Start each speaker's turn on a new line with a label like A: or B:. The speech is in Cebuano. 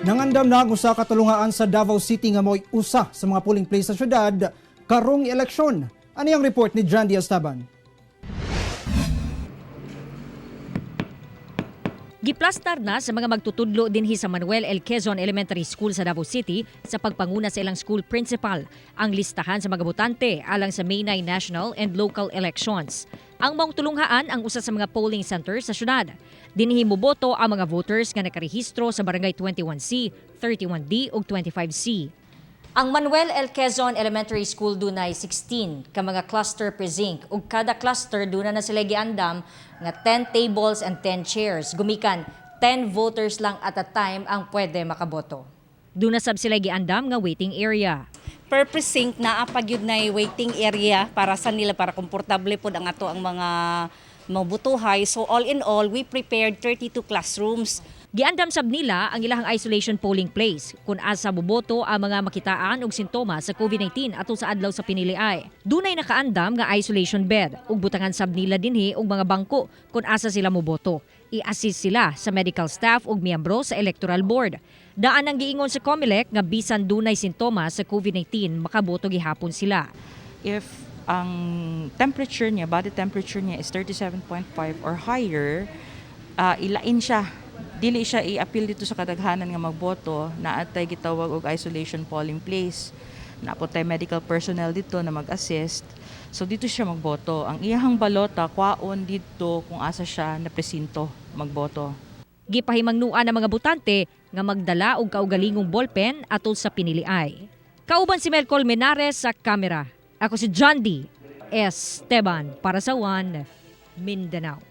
A: Nangandam na ang usa ka tulunghaan sa Davao City nga mo'y usa sa mga polling place sa syudad karong eleksyon. Ani ang report ni John Diaz Taban.
B: Giplastar na sa mga magtutudlo dinhi sa Manuel L. Quezon Elementary School sa Davao City sa pagpanguna sa ilang school principal ang listahan sa mga botante alang sa May 9 national and local elections. Ang maong tulunghaan ang usa sa mga polling center sa syudad. Dinhi moboto ang mga voters nga nakarehistro sa barangay 21C, 31D ug 25C. Ang Manuel L. Quezon Elementary School dunay 16 ka mga cluster precinct ug kada cluster duna na sila giandam nga 10 tables and 10 chairs. Gumikan 10 voters lang at a time ang pwede makaboto. Duna sab sila giandam nga waiting area.
C: Per precinct naa pa gyud na waiting area para sa nila, para komportable pod ang ato ang mga mabutuhay. So all in all, we prepared 32 classrooms.
B: Giandam sab nila ang ilahang isolation polling place kung asa boboto ang mga makitaan og sintomas sa COVID-19 atol sa adlaw sa piniliay. Dunay nakaandam nga isolation bed ug butangan sab nila dinhi og mga bangko kung asa sila moboto. I-assist sila sa medical staff ug miyembro sa electoral board. Daan ang giingon sa COMELEC nga bisan dunay sintomas sa COVID-19, makaboto gihapon sila.
D: If ang temperature niya, body temperature niya is 37.5 or higher, ilain siya. Dili siya i-appeal dito sa kadaghanan nga magboto. Naa tay gitawag og isolation polling place. Naa pod tay medical personnel dito na mag-assist. So dito siya magboto. Ang iyahang balota kwaon dito kung asa siya na presinto magboto.
B: Gipahimangnuan ang mga botante nga magdala og kaugalingong ballpen atol sa piniliay. Kauban si Melcol Menares sa kamera. Ako si John D. Esteban para sa One Mindanao.